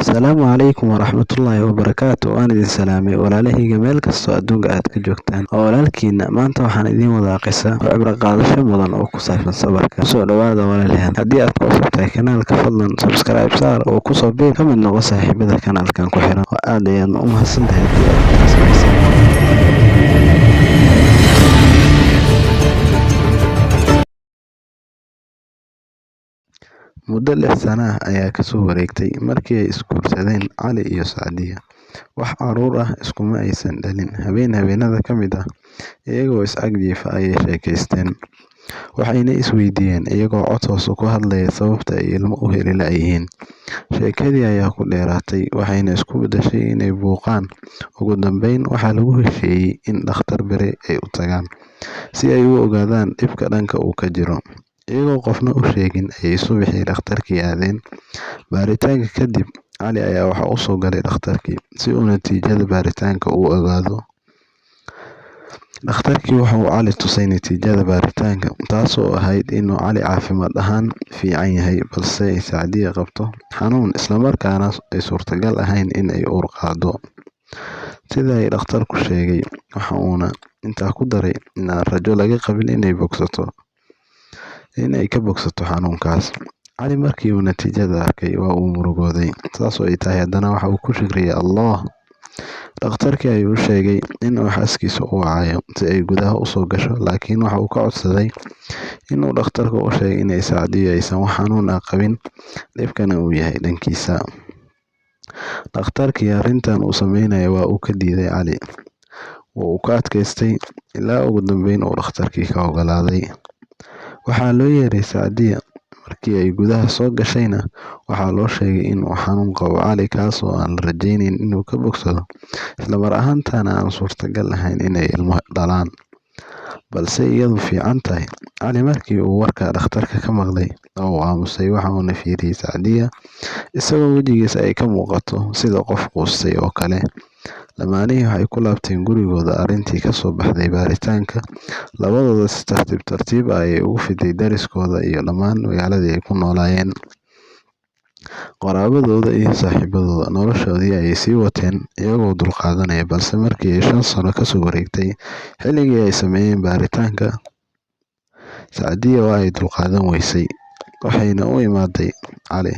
Asalaamu calaykum waraxmatullaahi wabarakaatu. Waan idin salaamay, walaalahayga, meel kastoo adduunka aad ka joogtaan. Oo walaalkiina maanta waxaan idiin wadaa qisa oo cibro qaadasho mudan oo ku saabsan sabarka. Kusoo dhawaada, walaalayaal. Haddii aad ku cusub tahay kanaalka, fadlan subscribe saar oo kusoo biir, ka mid noqo saaxiibada kanaalkan ku xiran. Oo aad ayaadna u mahadsantahay haddii aad intaas samaysay. Muddo 6 sano ah ayaa ka soo wareegtay markii ay isguursadeen Cali iyo Sacdiya. Wax carruur ah iskuma aysan dhalin. Habeen habeenada ka mid ah, iyagoo is ag jiifa ayay sheekaysteen. Waxayna is weydiiyeen iyagoo cod hoose ku hadlaya sababta ay ilmo u heli la'yihiin. Sheekadii ayaa ku dheeraatay, waxayna isku beddeshay inay buuqaan. Ugu dambeyn, waxaa lagu heshiiyey in dhakhtar beri ay u tagaan, si ay u ogaadaan dhibka dhanka uu ka jiro. Iyagoo qofna u sheegin ayay subaxii dhakhtarkii aadeen. Baaritaanka kadib, Cali ayaa waxa uu soo galay dhakhtarkii si uu natiijada baaritaanka u ogaado. Dhakhtarkii waxa uu Cali tusay natiijada baaritaanka, taasoo ahayd inuu Cali caafimaad ahaan fiican yahay, balse ay Sacdiya qabto xanuun, islamarkaana ay suurtagal ahayn in ay uur qaaddo, sida ay dhakhtarku sheegay. Waxa uuna intaa ku daray in aan rajo laga qabin in ay ka bogsato xanuunkaas. Cali markii uu natiijada arkay waa uu murugooday. Saas oo ay tahay, haddana waxa uu ku shukriyay Allah. Dhakhtarkii ayuu u sheegay in uu xaaskiisa u wacayo si ay gudaha u soo gasho, laakiin waxa uu ka codsaday in uu dhakhtarka u sheegay in Sacdiya aysan wax xanuun ah qabin, dhibkana uu yahay dhankiisa. Dhakhtarkii arrintan uu sameynaya waa uu ka diiday Cali. Waa uu ka adkaystay ilaa ugu dambeyn uu dhakhtarkii ka oggolaaday. Waxaa loo yeeray Sacdiya. Markii ay gudaha soo gashayna, waxaa loo sheegay in uu xanuun qabo Cali, kaas oo aan la rajaynayn inuu ka bogsado, isla mar ahaantaana aan suurtagal ahayn in ay ilmo dhalaan, balse iyadu fiican tahay. Cali markii uu warka dhakhtarka ka maqlay waa uu aamusay, waxa uuna fiiriyay Sacdiya isagoo wejigiisa ay ka muuqato sida qof quustay oo kale. Lamaanihii waxay ku laabteen gurigooda. Arrintii ka soo baxday baaritaanka labadooda si tartiib tartiib ah ayay ugu fiday dariskooda iyo dhammaan magaaladii ay ku noolaayeen. Qaraabadooda iyo saaxiibadooda noloshoodii ayay sii wateen iyagoo dulqaadanaya, balse markii ay 5 sano ka soo wareegtay xilligii ay sameeyeen baaritaanka, Sacdiya waa ay dulqaadan weysay, waxayna u imaaday Cali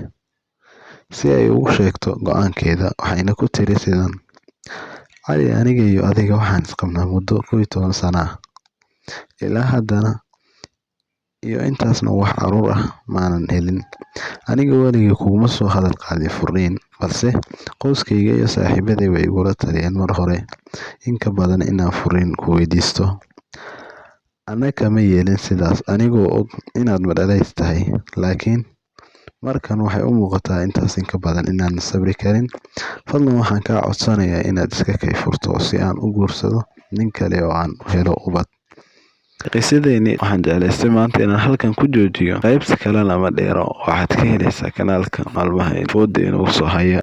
si ay ugu sheegto go'aankeeda, waxayna ku tiri sidan: "Cali, aniga iyo adiga waxaan isqabnaa muddo 11 sano ah. Ilaa haddana iyo intaasna wax carruur ah maanan helin. Aniga weligay kuguma soo hadal qaadin furriin, balse qoyskayga iyo saaxiibaday way igula taliyeen mar hore in ka badan inaan furriin ku weydiisto. Anna kama yeelin sidaas, anigoo og inaad madhalays tahay, laakiin markan waxay u muuqataa intaas in ka badan inaanan sabri karin. Fadlan waxaan kaa codsanayaa inaad iska kay furto si aan u guursado nin kale oo aan u helo ubad." Qisadeeni waxaan jeclaystay maanta inaan halkan ku joojiyo. Qaybta kalena ma dheero, waxaad ka helaysaa kanaalka maalmaha fooda inuu soo haya.